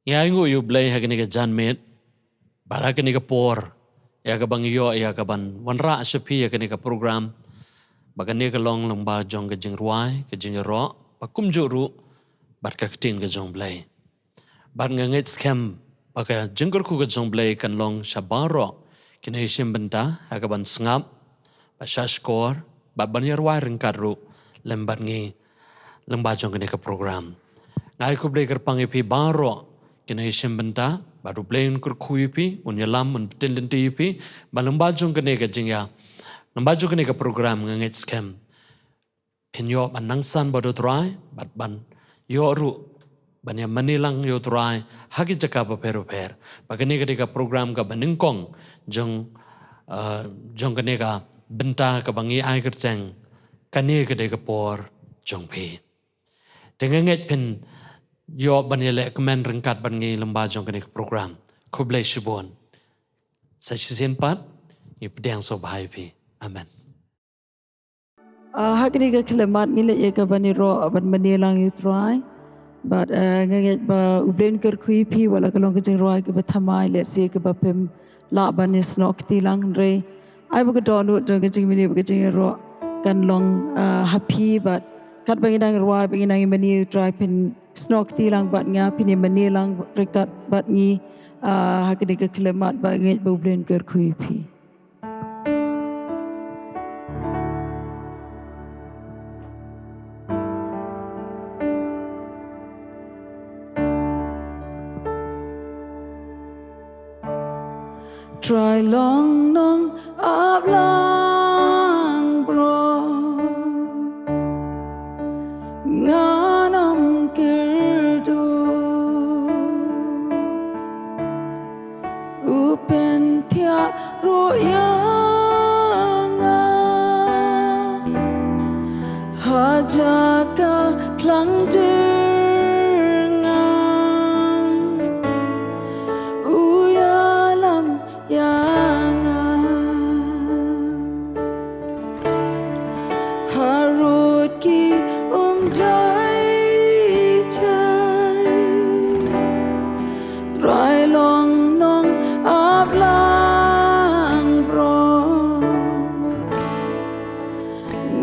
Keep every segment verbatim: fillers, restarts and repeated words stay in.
Ngi ainguh ïa U Blei ha kane ka janmiet bad ha kane ka por ïa kaba ngi ïoh ïa kaban wanrah sha phi ïa kane ka program, ba kane ka long lyngba jong ka jingrwai, ka jingïaroh, ba kumjuh ruh bad ka ktien ka jong U Blei. Bad nga ngeit skhem ba ka jingkyrkhu ka jong U Blei kan long sha baroh kino ki shim bynta ha kaban sngap, ba shahshkor, bad ban ïarwai ryngkat ruh lem bad ngi lyngba jong kane ka program. Nga ai khublei kyrpang ïa phi baroh kino ki shim bynta, bad U Blei un kyrkhu ïa phi, un ïalam, un pyntip lynti ïa phi, ba lyngba jong kane ka jingïa, lyngba jong kane ka program nga ngeit skhem phin ïoh ban nang san bad U Trai, bad ban ïoh ruh ban ïa mane lang ïa U Trai ha ki jaka bapher bapher. Ba kane ka dei ka program kaba nyngkong jong, eh, jong kane ka bynta kaba ngi ai kyrteng Kane Ka Dei Ka Por Jong Phi. Te nga ngeit phin ïoh ban ïaleh kmen ryngkat bad ngi lyngba jong kane ka program. Khublei shibun. Sa shisien pat ngi pdiang sngewbha ïa phi. Amen. Ah, ha kane ka khyllipmat ngi leit ïa kaban ïaroh ban mane lang ïa U Trai. Bad, eh, nga ngeit ba U Blei un kyrkhu ïa phi, wat la ka long ka jingrwai kaba thymmai, lehse kaba phim lah ban ïasnoh kti lang, hynrei ai ba ka dohnud jong ka jingmane bad ka jingïaroh kan long, ah, ha phi, bad katba ngi dang rwai bad ngi dang ïa mane ïa U Trai, phin snoh kti lang bad nga, phin ïa mane lang ryngkat bad ngi, ah, ha kane ka khyllipmat, bad nga ngeit ba U Blei un kyrkhu ïa phi. Trai long nongap lang bro, ngan ym kyrduh. U pynthiah ruh ïa nga ha jaka phlang jyrngam. U ïalam ïa nga harud ki um jai jai. Trai long nongap lang bro,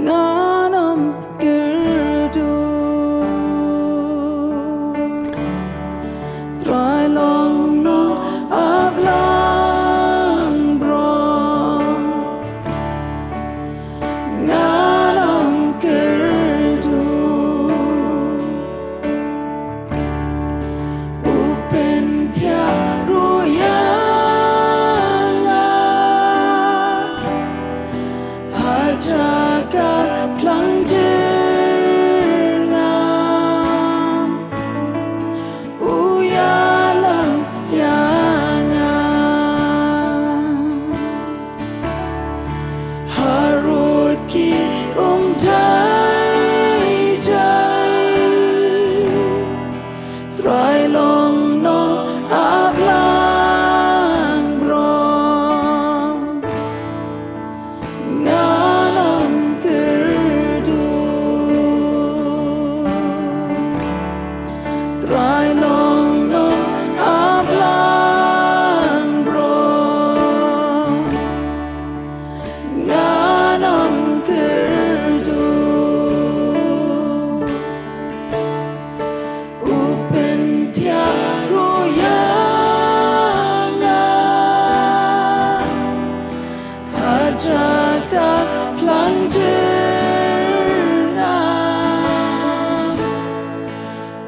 ngan ym kyrduh. Trai long nongap lang bro, ngan ym kyrduh. U pynthiah ruh ïa nga ha jaka phlang jyrngam. U ïalam ïa nga harud ki um jai jai. Trai long nongap lang bro, ngan ym kyrduh. Trai long nongap lang bro, ngan ym kyrduh. U pynthiah ruh ïa nga ha jaka phlang jyrngam.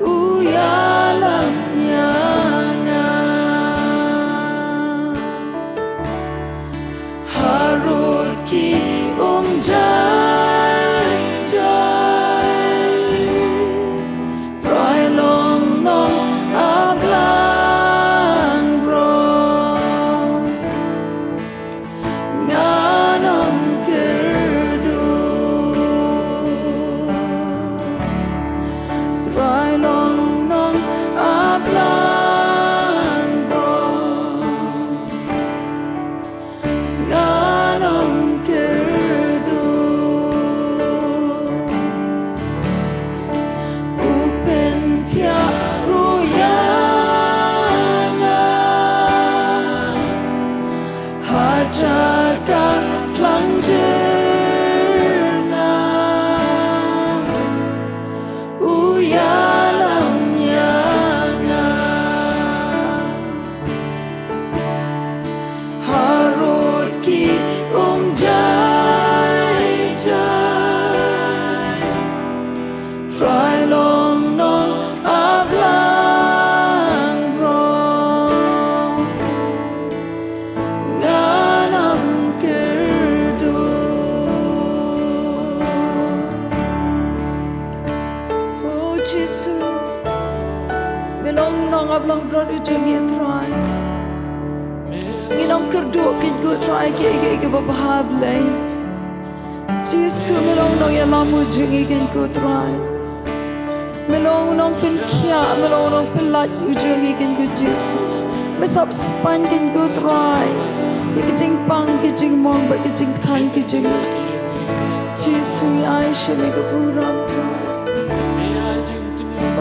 U ïalam Me long nongap langbrot u jong ngi Trai. Ngi nongkyrduh kein ko Trai ïa kiei kiei kiba bha Blei. Jisu me long nongïalam u jong ngi kein ko Trai. Me long nongpynkhiah, me long nongpyllait u jong ngi kein ko Jisu. Me sap spaiñ kein ko Trai ïa ki jingpang ki jingmong bad ki jingkthan ki jong ngi. Jisu ngi ai sha me ka burom Trai.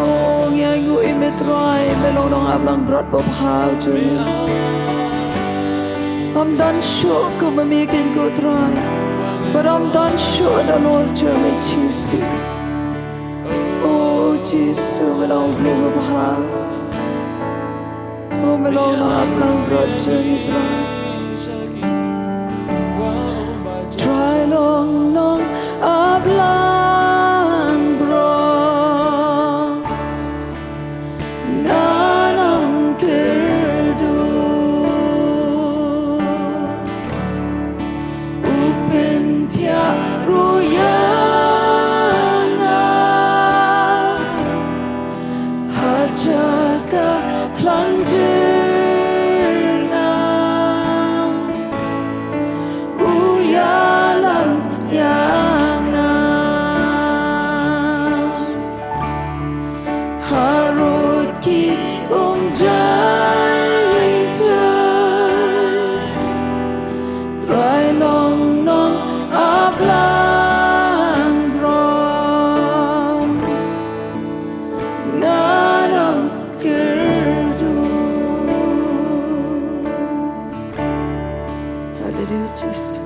O ngi ainguh ïa me Trai, me long nongap langbrot babha u jong ngi. Ym don shuh kum ma me kein ko Trai. Bad ym don shuh da lor jong me Jisu. O Jisu me long Blei babha. O me long nongap langbrot jong ngi Trai. Trai long nongap langbrot. Ngan ym kyrduh. U pynthiah ruh ïa nga ha jaka khlangdei ngam. U ïalam ïa nga harud ki umjai jai. Trai long nongap langbrot. Ngan ym kyrduh. Haleluya Jisu.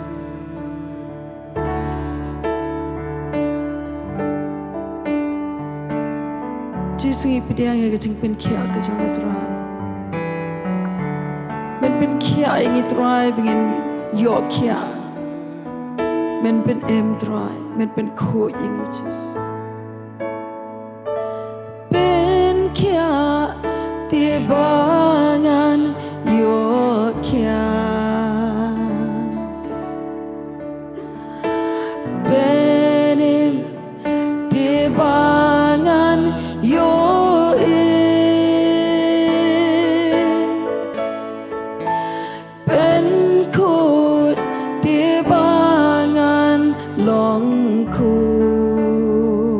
Jisu ngi pdiang ïa ka jingpynkhiah ka jong me Trai. Men pynkhiah ïa ngi Trai ba ngin ïoh khiah. Men pynim Trai, men pynkhuid ïa ngi Jisu. Pynkhiah te ba ngan ïoh khiah. Pynim te ba ngan ïoh im. Pynkhuid te ba ngan long khuid.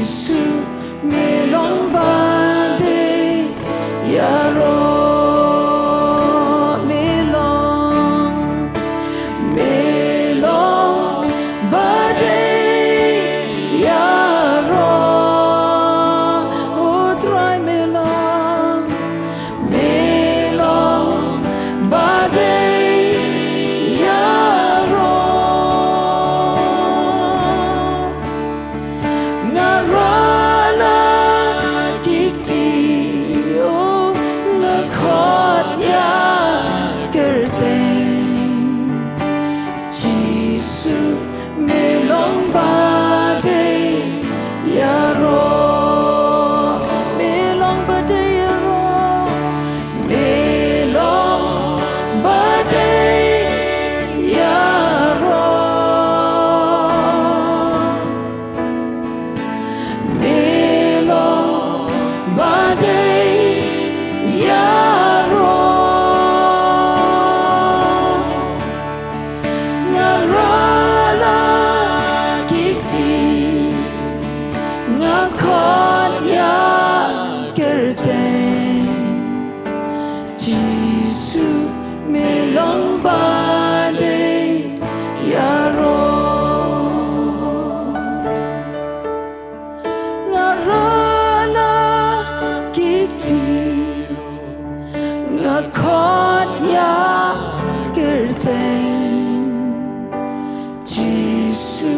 Jisu, me long ba dei ïaroh, me long, me long ba dei ïaroh, oh Trai me long, me long ba dei ïaroh. Nga rala ki kti, oh, nga khot ïa kyrteng. Jisu, me long ba dei ïaroh, me long ba dei ïaroh, me long ba dei ïaroh. Me long ba dei ïaroh. Nga rala ki kti, nga khot ïa kyrteng. Jisu, me long ba dei ïaroh. Nga rala ki kti, nga khot ïa kyrteng. Jisu,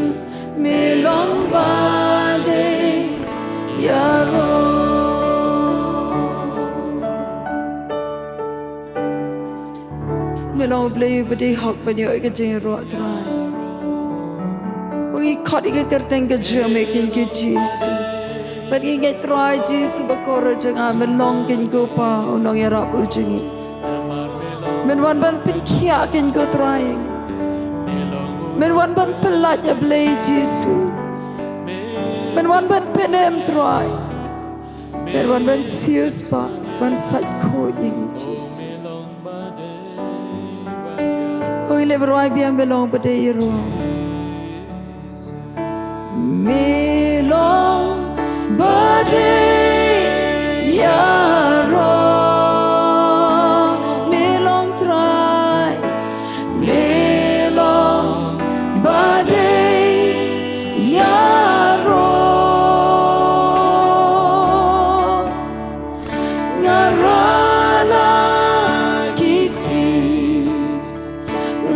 me long ba dei ïaroh. Me long U Blei ba dei hok ban ïoh ïa ka jingïaroh, Trai. Ngi khot ïa ka kyrteng ka jong me, Kynrad Jisu. Bad ngi ngeit, Trai Jisu bakhuid jong nga, men long, Kynrad ko Pa, u nongïarap u jong ngi. Men wan ban pynkhiah, Kynrad ko Trai. Men wan ban pyllait, A Blei Jisu. Men wan ban pynim, Trai. Men wan ban siewspah, ban sait khuid ïa ngi, Jisu. Oi, leh ba rwai biang, me long ba dei ïaroh. Me long ba dei ïaroh. Me long, Trai. Me long ba dei ïaroh. Nga rala ki kti,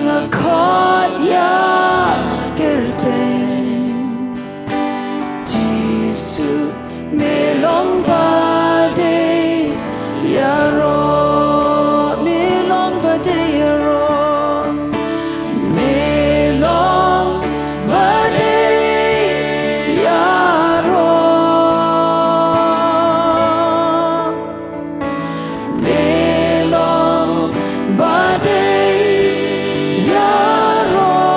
nga khot ïa kyrteng. Jisu, me long ba dei ïaroh, me long ba dei ïaroh, me long ba dei ïaroh. Me long ba dei ïaroh.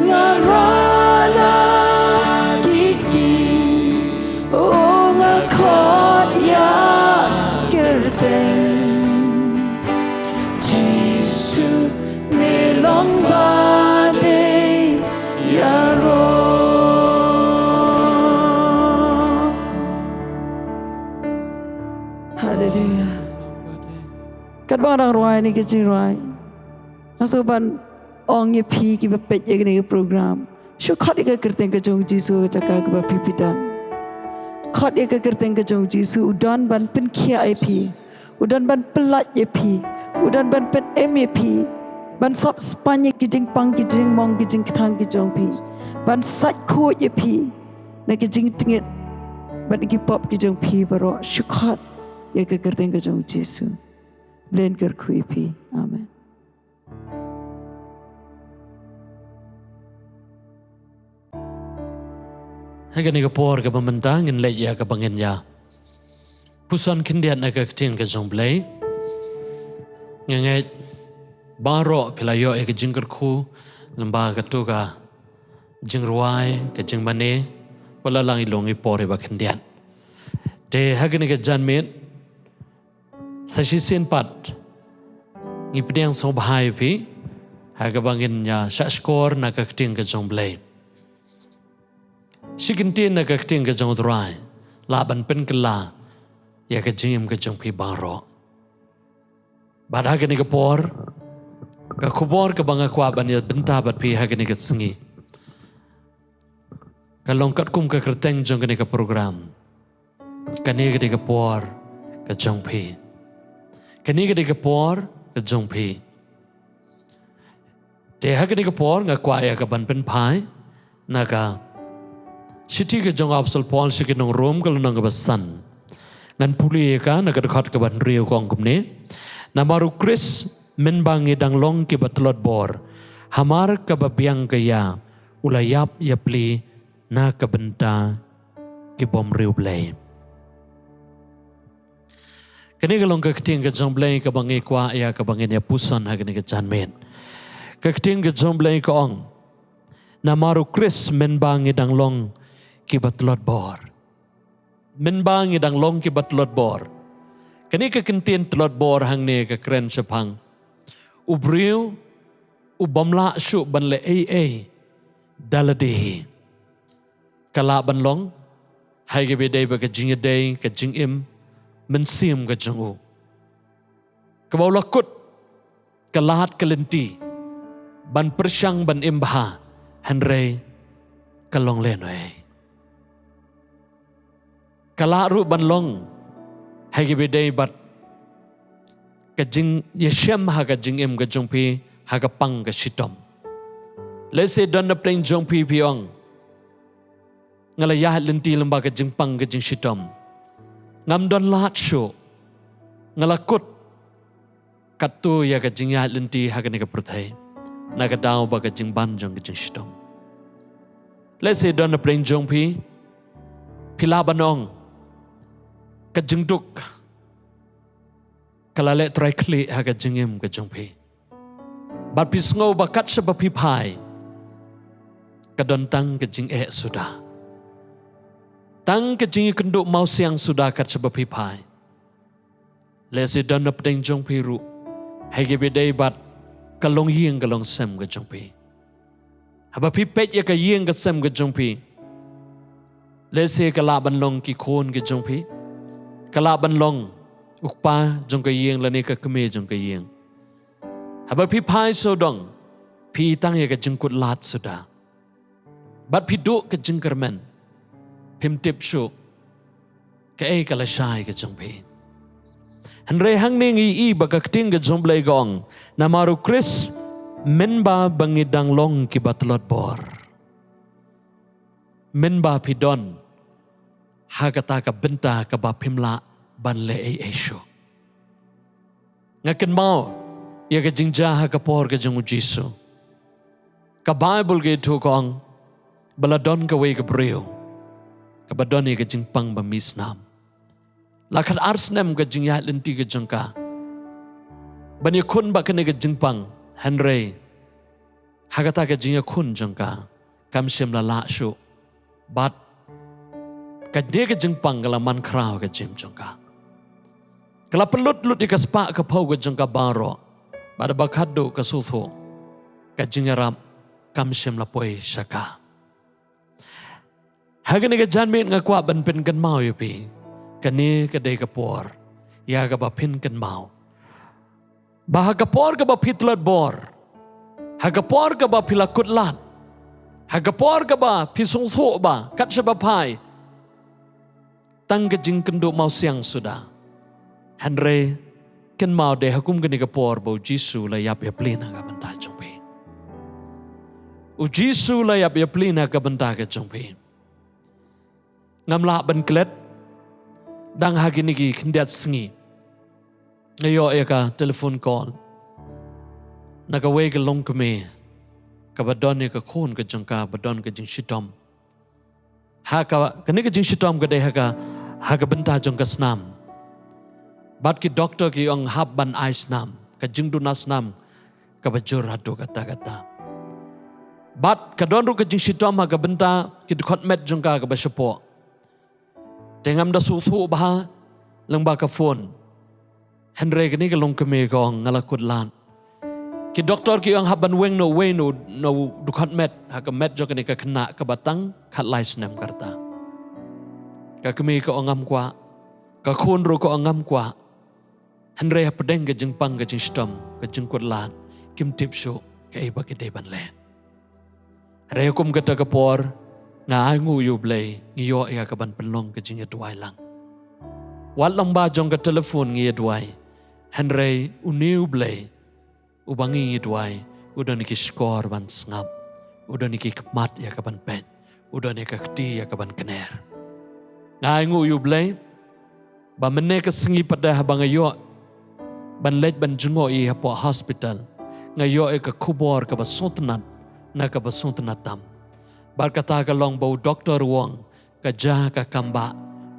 Nga rala ki kti, oh, nga khot ïa kyrteng. Jisu, me long ba dei ïaroh. Haleluia. Katba nga dang rwai ïa kane ka jingrwai, nga sngewbha ban ong ïa phi kiba peit ïa kane ka program, shu khot ïa ka kyrteng ka jong u Jisu ha ka jaka kaba phi phi don. Khot ïa ka kyrteng ka jong u Jisu, u don ban pynkhiah ïa phi. U don ban pyllait ïa phi. U don ban pynim ïa phi. Ban sop spah ïa ki jingpang, ki jingmong, ki jingkthang ki jong phi. Ban sait khuid ïa phi na ki jingtngit bad na ki pop ki jong phi baroh. Shu khot ïa ka kyrteng ka jong u Jisu. Blei un kyrkhu ïa phi. Amen. Ha kane ka por kaba mynta ngin leit ïa kaba ngin ïa puson khyndiat na ka ktien ka jong u Blei. Nga ngeit baroh phi la ïoh ïa ka jingkyrkhu lyngba kato ka jingrwai, ka jingmane, wat la ngi long i por iba khyndiat. Te ha kane ka janmiet, sa shisien pat, ngi pdiang sngewbha ïa phi ha kaba ngin ïa shahshkor na ka ktien ka jong u Blei. Shi kyntien na ka ktien ka jong U Trai lah ban pynkylla ïa ka jingim ka jong phi baroh. Bad ha kane ka por, ka khubor kaba nga kwah ban ïa bynta bad phi ha kane ka sngi, ka long katkum ka kyrteng jong kane ka program: Kane ka dei ka por ka jong phi. Kane ka dei ka por ka jong phi. Te ha kane ka por nga kwah ïa ka ban pynphai na ka shithi ka jong u Apostol Paul sha ki nong Rom, ka lynnong kaba san. Ngan pule ïa ka na ka dkhot kaba hynriew, ka ong kumne: Namar U Khrist mynba ngi dang long kiba tlot bor, hamar kaba biang ka ïa, u la ïap ïa pli na ka bynta ki bym riewblei. Kane ka long ka ktien ka jong U Blei kaba ngi kwah ïa kaba ngin ïa puson ha kane ka janmiet. Ka ktien ka jong U Blei ka ong: Namar U Khrist mynba ngi dang long kiba tlot bor. Mynba ngi dang long kiba tlot bor. Kane ka kyntien tlot bor hangne ka kren shaphang u briew u bym lah shuh ban leh ei ei da lade hi. Ka lah ban long ha kaba ïadei bad ka jingïadei, ka jingim mynsiem ka jong u, kaba u la kut ka lad ka lynti ban pyrshang ban im bha, hynrei ka long lehnohei. Ka lah ruh ban long ha kaba ïadei bad ka jingïashem ha ka jingim ka jong phi ha ka pang ka shitom. Lehse don na pdeng jong phi, phi ong: Nga la ïaid lynti lyngba ka jingpang ka jingshitom. Ngam don lad shuh. Nga la kut katto ïa ka jingïaid lynti ha kane ka pyrthei na ka daw ba ka jingban jong ka jingshitom. Lehse don na pdeng jong phi, phi lah ban ong ka jingduk ka la leh trai khlieh ha ka jingim ka jong phi. Bad phi sngew ba kat shaba phi phai, ka don tang ka jingeh suda, tang ka jingïakynduh mawsiang suda kat shaba phi phai. Lehse don na pdeng jong phi ruh ha kaba ïadei bad ka longïing ka longsem ka jong phi. Haba phi peit ïa ka ïing ka sem ka jong phi, lehse ka lah ban long ki khun ka jong phi, ka lah ban long u kpa jong ka ïing lane ka kmie jong ka ïing. Haba phi phai sawdong, phi i tang ïa ka jingkut lad suda. Bad phi duh ka jingkyrmen, phim tip shuh kaei ka lashai ka jong phi. Hynrei hangne ngi i ba ka ktien ka jong U Blei ka ong: Namar U Khrist mynba ba ngi dang long kiba tlot bor. Mynba phi don ha kata ka bynta kaba phim lah ban leh ei ei shuh. Nga kynmaw ïa ka jingjia ha ka por ka jong U Jisu. Ka Baibl ka ïathuh ka ong ba la don kawei ka briew kaba don ïa ka jingpang ba mih snam. La khatar snem ka jingïaid lynti ka jong ka ban ïakhun bad kane ka jingpang, hynrei ha kata ka jingïakhun jong ka, kam shym la lah shuh. Bad kane ka jingpang ka la man khraw ka jingim jong ka. Ka la pynlut lut ïa ka spah ka phew ka jong ka baroh. Bad haba khatduh ka sngewthuh, ka jingïarap kam shym la poi sha ka. Ha kane ka janmiet nga kwah ban pynkynmaw ïa phi, kane ka dei ka por ïa kaba phin kynmaw ba ha ka por kaba phi tlot bor, ha ka por kaba phi la kut lad, ha ka por kaba phi sngewthuh ba kat shaba phai, tang ka jingkynduh mawsiang suda. Hynrei kynmaw, dei ha kum kane ka por ba U Jisu u la ïap ïapli na ka bynta jong phi. U Jisu u la ïap ïapli na ka bynta ka jong phi. Ngam lah ban klet, dang ha kine ki khyndiat sngi nga ïoh ïa ka telephone call na kawei ka longkmie kaba don ïa ka khun ka jong ka ba don ka jingshitom. Ha ka, kane ka jingshitom ka dei ha ka, ha ka bynta jong ka snam. Bad ki doktor ki ong hap ban ai snam, ka jingduna snam kaba jur haduh katta katta. Bad ka don ruh ka jingshitom ha ka bynta ki dkhot met jong ka kaba shapoh. Te ngam da sngewthuh bha lyngba ka phone. Hynrei kane ka longkmie ka ong, nga la kut lad. Ki doktor ki ong hap ban weng noh uwei na u, na u dkhot met ha ka met jong kane ka khynnah kaba tang khatlai snem ka rta. Ka kmie ka ong ngam kwah, ka khun ruh ka ong ngam kwah. Hynrei hapdeng ka jingpang ka jingshitom, ka jingkut lad, kim tip shuh kaei ba ki dei ban leh. Hynrei ha kum kata ka por, nga ainguh ïa u Blei, ngi ïoh ïa ka ban pynlong ka jingïaduwai lang. Wat lyngba jong ka telephone ngi ïaduwai. Hynrei une u Blei uba ngi ïaduwai, u don ïa ki shkor ban sngap, u don ïa ki khmat ïa ka ban peit, u don ïa ka kti ïa ka ban kner. Nga ainguh ïa u Blei ba mynne ka sngi pat de haba nga ïoh ban leit ban jngoh ïa hapoh hospital, nga ïoh ïa ka khubor kaba sngewtynnat na kaba sngewtynnat tam. Bad kata ka long ba u doktor u ong ka jia ka kam ba,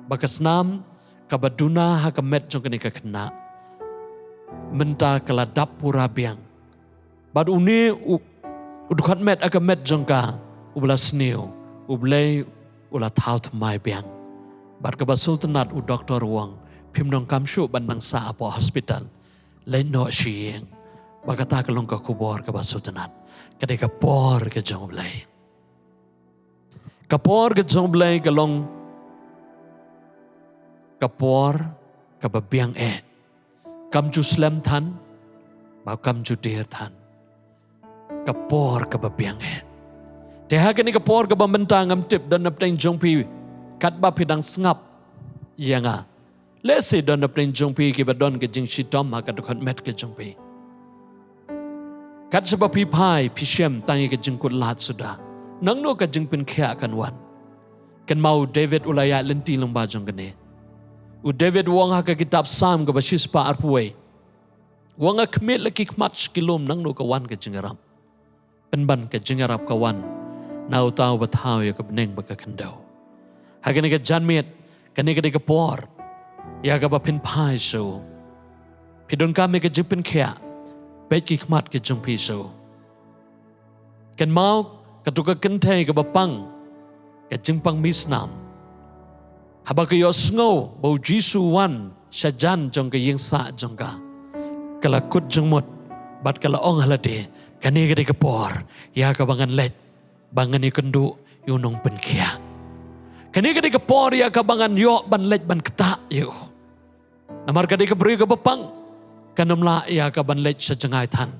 ba ka snam kaba duna ha ka met jong kane ka khynnah mynta ka la dap pura biang. Bad une u, u dkhot met ha ka met jong ka, uba la sniew, u Blei u la thaw thymmai biang. Bad kaba sngewtynnat u doktor u ong, phim donkam shuh ban nang sah hapoh hospital. Leit noh sha ïing. Bad kata ka long ka khubor kaba sngewtynnat. Ka dei ka por ka jong u Blei. Ka por ka jong u Blei ka long ka por kaba biang eh. Kam ju slem than, bad kam ju dier than. Ka por kaba biang eh. Te ha kane ka por kaba mynta ngam tip don napdeng jong phi katba phi dang sngap ïa nga. Lehse don napdeng jong phi kiba don ka jingshitom ha ka dkhot met ka jong phi. Kat shaba phi phai phi shem tang ïa ka jingkut lad suda. Nangno ka jingpynkhiah kan wan? Kynmaw u David u la ïaid lynti lyngba jong kane. U David u ong ha ka kitab Salm kaba shispah arphew wei, u ong nga khmih la ki khmat sha ki lum, nangno ka wan ka jingïarap? Pynban ka jingïarap ka wan na uta uba thaw ïa ka bneng bad ka khyndew. Ha kane ka janmiet, kane ka dei ka por ïa kaba phin phai sha u. Phi donkam ïa ka jingpynkhiah, peit ki khmat ki jong phi sha u. Kynmaw, kato ka kynthei kaba pang ka jingpang misnam, haba ka ïohsngew ba u Jisu u wan sha jan jong ka ïing sah jong ka, ka la kut jingmut bad ka la ong ha lade, kane ka dei ka por ïa kaba ngan leit ba ngan ïakynduh ïa u nongpynkhiah. Kane ka dei ka por ïa kaba ngan ïoh ban leit ban ktah ïa u. Namar ka dei ka briew kaba pang, kan ym lah ïa ka ban leit sha jngai than.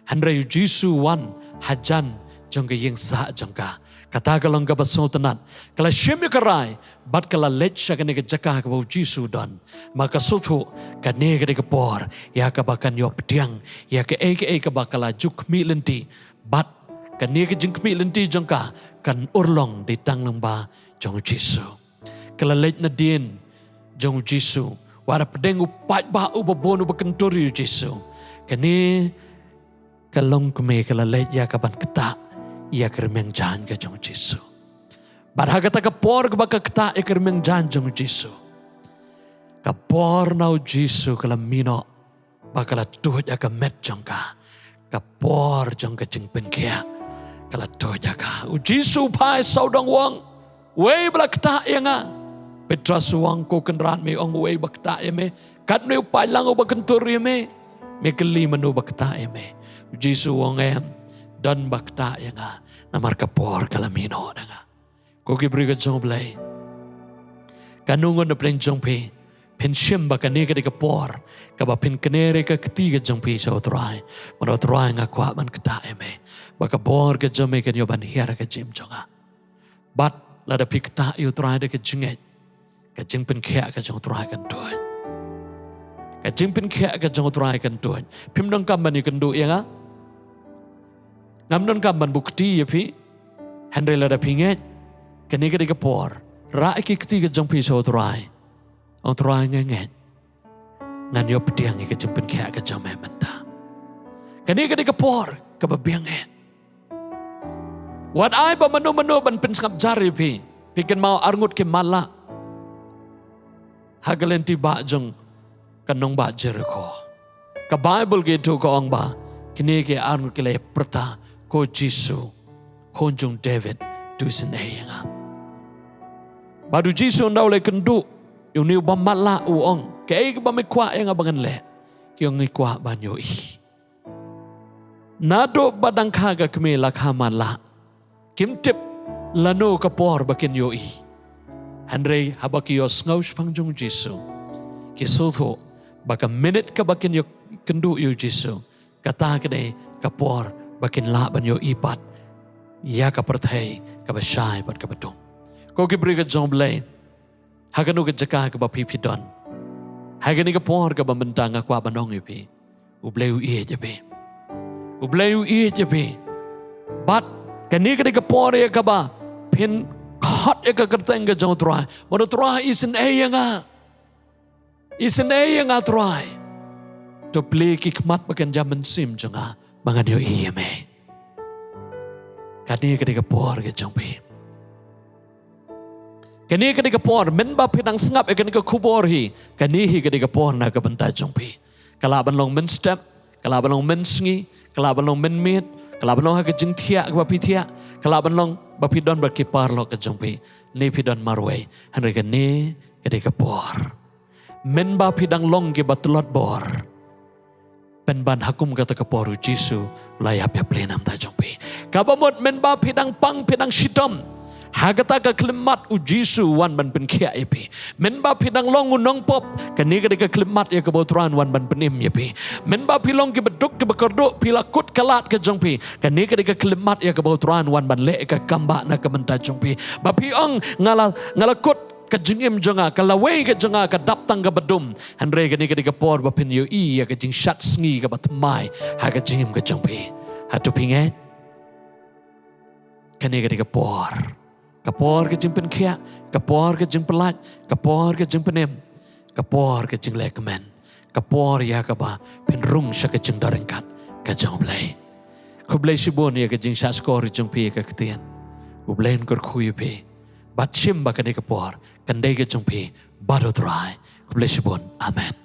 Hynrei u Jisu u wan hajan jong ka ïing sah jong ka. Kata ka long kaba sngewtynnat. Ka la shim ïa ka rai bad ka la leit sha kane ka jaka kaba u Jisu u don. Ma ka sngewthuh kane ka dei ka por ïa kaba kan ïoh pdiang ïa kaei kaei kaba ka la ju khmih lynti. Bad kane ka jingkhmih lynti jong ka kan urlong dei tang lyngba jong u Jisu. Ka la leit nadien jong u Jisu, wat hapdeng u paidbah uba bun uba kyntur ïa u Jisu. Kane ka longkmie ka la leit ïa ka ban ktah ïa ka rmiang jaiñ ka jong u Jisu. Bad ha kata ka por kaba ka ktah ïa ka rmiang jaiñ jong u Jisu, ka por na u Jisu ka la mih noh, ba ka la tuid ha ka met jong ka. Ka por jong ka jingpynkhiah ka la tuid ha ka. U Jisu u phai sawdong u ong, uwei ba la ktah ïa nga. Petros u ong, ko Kynrad, me ong uwei ba ktah ïa me? Katno u paidlang uba kyntur ïa me? Me kylli mano ba ktah ïa me? U Jisu u ong, em, don ba ktah ïa nga, namar ka por ka la mih noh na nga. Ko ki briew ka jong u Blei, kano ngut napdeng jong phi phin shim ba kane ka dei ka por kaba phin kner ïa ka kti ka jong phi sha u Trai? Bad, u Trai, nga kwah ban ktah ïa me, ba ka bor ka jong me kan ïoh ban hiar ha ka jingim jong nga. Bad lada phi ktah ïa u Trai da ka jingngeit, ka jingpynkhiah ka jong u Trai kan tuid. Ka jingpynkhiah ka jong u Trai kan tuid. Phim donkam ban ïakynduh ïa nga. Ngam donkam ban buh kti ïa phi. Hynrei lada phi ngeit, kane ka dei ka por, rah ïa ki kti ka jong phi sha u Trai. Ong, Trai, nga ngeit, ngan ïoh pdiang ïa ka jingpynkhiah ka jong me mynta. Kane ka dei ka por kaba biang eh. Wat ai ba mano mano ban pynsngap jar ïa phi. Phi kynmaw arngut ki matlah ha ka lynti bah jong ka nongbah Jerikho. Ka Baibl ka ïathuh ka ong ba kine ki arngut ki la ïapyrta, ko Jisu, Khun jong u David, to isynei ïa nga. Bad u Jisu ynda u la ïakynduh ïa une uba matlah u ong, kaei kaba me kwah ïa nga ba ngan leh? Ki ong, ngi kwah ban ïohi. Naduh ba dang kha ka kmie la kha matlah. Kim tip lano ka por ba kin ïohi. Hynrei haba ki ïohsngew shaphang jong u Jisu, ki sngewthuh ba ka minit kaba kin ïakynduh ïa u Jisu, kata ka dei ka por ba kin lah ban ïohi pat ïa ka pyrthei kaba shai bad kaba dum. Ko ki briew ka jong u Blei, ha kano ka jaka kaba phi phi don, ha kane ka por kaba mynta nga kwah ban ong ïa phi, u Blei u ïeit ïa phi. U Blei u ïeit ïa phi. Bad kane ka dei ka por ïa kaba phin khot ïa ka kyrteng ka jong u Trai. Bad u Trai, isynei ïa nga. Isynei ïa nga Trai. To plie ki khmat ba kynja mynsiem jong nga ba ngan ïohi ïa me. Kane ka dei ka por ka jong phi. Kane ka dei ka por, mynba phi dang sngap ïa kane ka khubor hi, kane hi ka dei ka por na ka bynta jong phi. Ka lah ban long mynstep, ka lah ban long mynsngi, ka lah ban long mynmiet, ka lah ban long ha ka jingthiah kaba phi thiah, ka lah ban long ba phi don bad ki paralok ka jong phi, ne phi don marwei. Hynrei kane ka dei ka por. Mynba phi dang long kiba tlot bor, pynban ha kum kata ka por u Jisu u la ïap ïa phi na ka bynta jong phi. Kaba mut mynba phi dang pang, phi dang shitom ha kata ka khyllipmat, u Jisu u wan ban pynkhiah ïa phi. Mynba phi dang long u nongpop, kane ka dei ka khyllipmat ïa kaba u Trai un wan ban pynim ïa phi. Mynba phi long kiba duk kiba kyrduh, phi la kut ka lad ka jong phi, kane ka dei ka khyllipmat ïa kaba u Trai un wan ban leh ïa ka kam ba na ka bynta jong phi. Ba phi ong, nga la, nga la kut ka jingim jong nga, ka lawei ka jong nga ka dap tang kaba dum. Hynrei kane ka dei ka por ba phin ïohi ïa ka jingshad sngi kaba thymmai ha ka jingim ka jong phi. Hato phi ngeit? Kane ka dei ka por. Ka por ka jingpynkhiah, ka por ka jingpyllait, ka por ka jingpynim, ka por ka jinglehkmen, ka por ïa kaba phin rung sha ka jingdoryngkat ka jong u Blei. Khublei shibun ïa ka jingshahshkor jong phi ïa ka ktien. U Blei un kyrkhu ïa phi. Bad shim ba kane ka por kan dei ka jong phi bad u Trai. Khublei shibun. Amen.